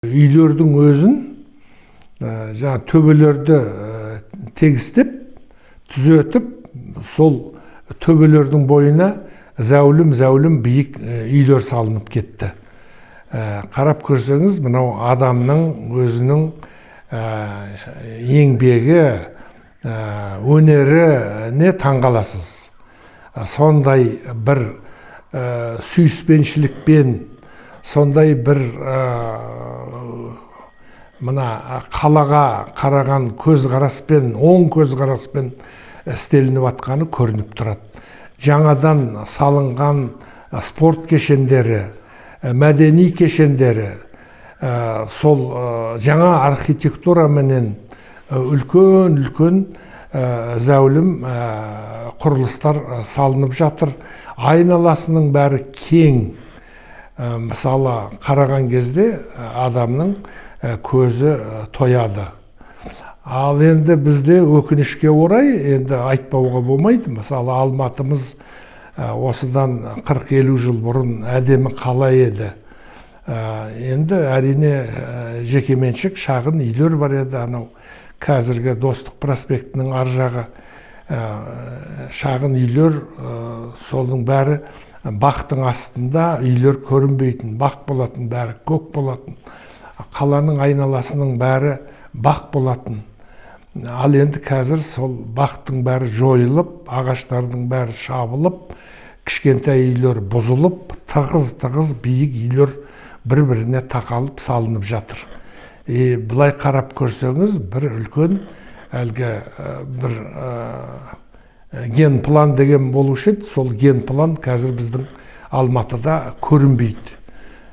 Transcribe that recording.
Үйлердің өзін, жаңа төбелерді тегістеп, түзетіп, сол төбелердің бойына зәулім зәулім биік үйлер салынып кетті. Қарап көрсеңіз, мынау адамның өзінің еңбегі, өнеріне таңғаласыз. Сондай бір сүйіспеншілікпен, сондай бір мына қалаға қараған көзқараспен, оң көзқараспен істелініп жатқаны көрініп тұрады. Жаңадан салынған спорт кешендері, мәдени кешендері, сол жаңа архитектураменен үлкен үлкен зәулім құрылыстар салынып жатыр. Айналасының бәрі кең. Мысалы, қараған кезде адамның көзі тояды. Ал енді бізде, өкінішке орай, енді айтпауға болмайды, мысалы, Алматымыз осыдан 40-50 жыл бұрын әдемі қала еді. Енді, әрине, жекеменшік шағын үйлер бар еді. Анау қазіргі Достық проспектінің ар жағы шағын үйлер, соның бәрі бақтың астында, үйлер көрінбейтін, бақ болатын, бәрі көк болатын, қаланың айналасының бәрі бақ болатын. Ал енді қазір сол бақтың бәрі жойылып, ағаштардың бәрі шабылып, кішкентай үйлер бұзылып, тығыз тығыз биік үйлер бір біріне тақалып салынып жатыр. И былай қарап көрсеңіз, бір үлкен әлгі бір генплан деген болушы еді, сол генплан қазір біздің Алматыда көрінбейді.